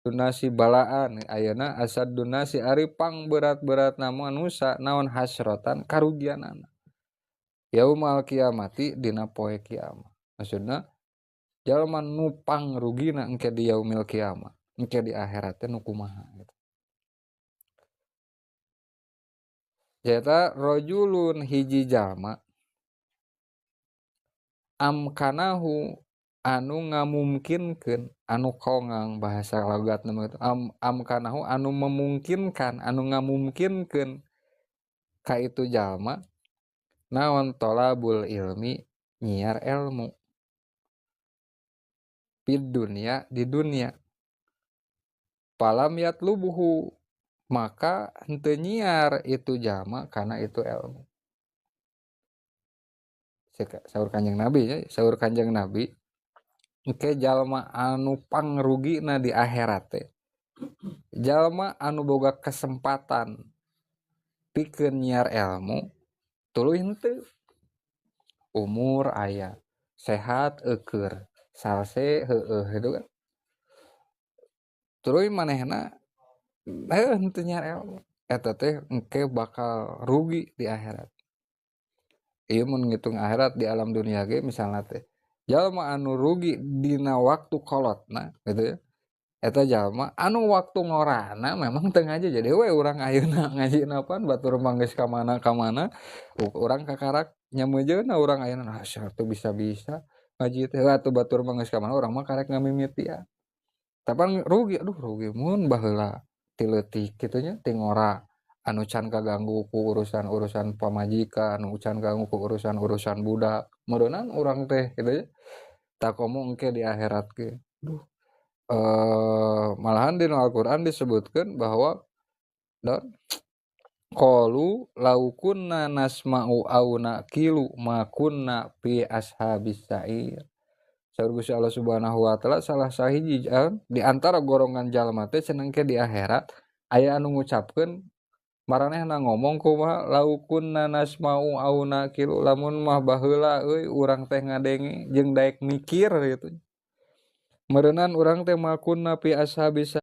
Nasi balaan ayeuna asaddun nasi ari pangberat-beratna manusa naon hasrotan karugianana yaumal kiamati dina poe kiamat. Maksudna jalma nu pangrugina engke di yaumil kiamat, engke di akhirat teh nu kumaha gitu. Jeta rajulun hiji jalma amkanahu anu ngamungkinkeun, anu kongang bahasa logatna mah gitu, amkanahu anu memungkinkan, anu ngamungkinkeun ka itu jalma naon tolabul ilmi nyiar ilmu fid dunya di dunia, palam yatlubuhu maka henteu nyiar itu jalma karena itu ilmu. Saur Kanjeng Nabi ya, saur Kanjeng Nabi engke jalma anu pangrugina di akhirat teh jalma anu boga kesempatan pikeun nyiar ilmu tuluy henteu, umur aya, sehat eueur, salse heueuh gitu kan, tuluy manehna heuh henteu nyiar ilmu, eta teh engke bakal rugi di akhirat. Ieu mun ngitung akhirat di alam dunia ge misalna teh jalma anu rugi dina waktu kolotna gitu ya, eta jalma anu waktu ngorana memang teu ngaji, jadi we urang ayeuna ngajina pan batur mah geus ka mana-ka mana, urang kakarak nyameujeunna urang ayeuna ah atuh bisa-bisa ngaji teh atuh batur mah geus ka mana urang mah karek ngamimitian. Tapan rugi, aduh rugi mun baheula ti leutik kitu nya ti ngora anu can kaganggu ku urusan-urusan pamajikan, anu can kaganggu ku urusan-urusan budak, meureunnan urang teh kitu nya. Tah komo engke di akhirat ge. Duh, malahan dina Al-Qur'an disebutkeun bahwa naon qalu law kunna nasma'u aw naqilu ma kunna fi ashabis sa'ir. Saur Gusti Allah Subhanahu wa taala salah sahiji di antara golongan jalma teh cenah engke di akhirat aya anu ngucapkeun maranehna ngomong kumaha law kunna nasma'u aw naqilu, lamun mah baheula euy urang teh ngadenge jeung daek mikir gitu. Meureunan urang teh ma kunna fi ashabis